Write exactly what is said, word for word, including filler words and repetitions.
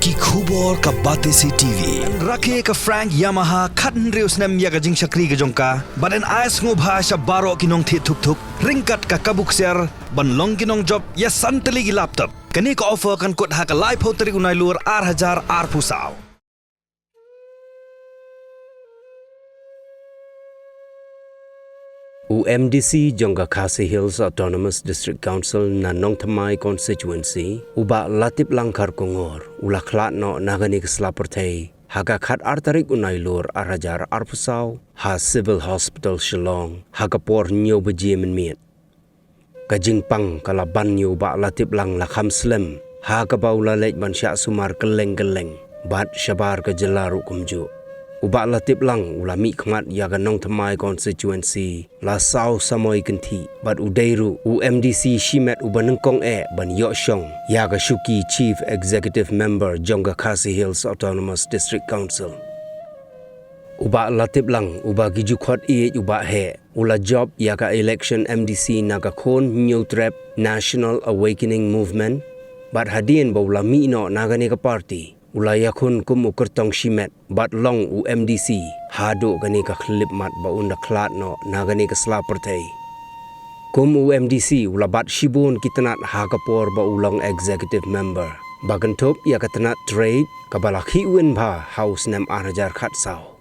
Ki khubor ka Batesi T V. Rakhe ka Frank Yamaha khathynriew snem ïa ka jingshakri ka jong ka, bad yn ai sngewbha sha baroh ki nongthied thuk thuk ryngkat ka kabu ksiar ban long ki nongjop ïa san tylli ki laptop. Kane ka offer kan kut ha ka laiphew tarik u Nailur ar hajar arphew saw. U M D C jong ka Khasi Hills Autonomous District Council na Nongthymmai Constituency, u Bah Latiplang Kharkongor, u la khlad noh na kane ka sla pyrthei ha ka khatar tarik u Nailur ar hajar arphew saw ha Civil Hospital Shillong ha ka por hynñiew baje mynmiet. Ka jingpang ka la ban ïa u Bah Latiplang la kham slem ha kaba u la leit ban shah sumar kylleng kylleng bad shabar ka jylla ruh kumjuh. U Bah Latiplang u la mihkhmat ïa ka Nongthymmai Constituency la saw samoi kynthih bad u dei ruh u M D C shimet uba nyngkong eh ban ïoh shong ïa ka shuki Chief Executive Member jong ka Khasi Hills Autonomous District Council. U Bah Latiplang, uba ki ju khot ïa u Bah Heh, u la jop ïa ka election M D C na ka khun Hynñiewtrep National Awakening Movement, bad hadien ba u la mih noh na kane ka party, u la ïakhun kum u kyrtong shimet bad long u M D C haduh kane ka khyllipmat ba un da khlad noh na kane ka sla pyrthei. Kum u M D C u la bat shibun ki tnat ha ka por ba u long executive member, ba kynthup ïa ka tnat trade kaba la khih win bha ha u snem ar hajar khatsaw.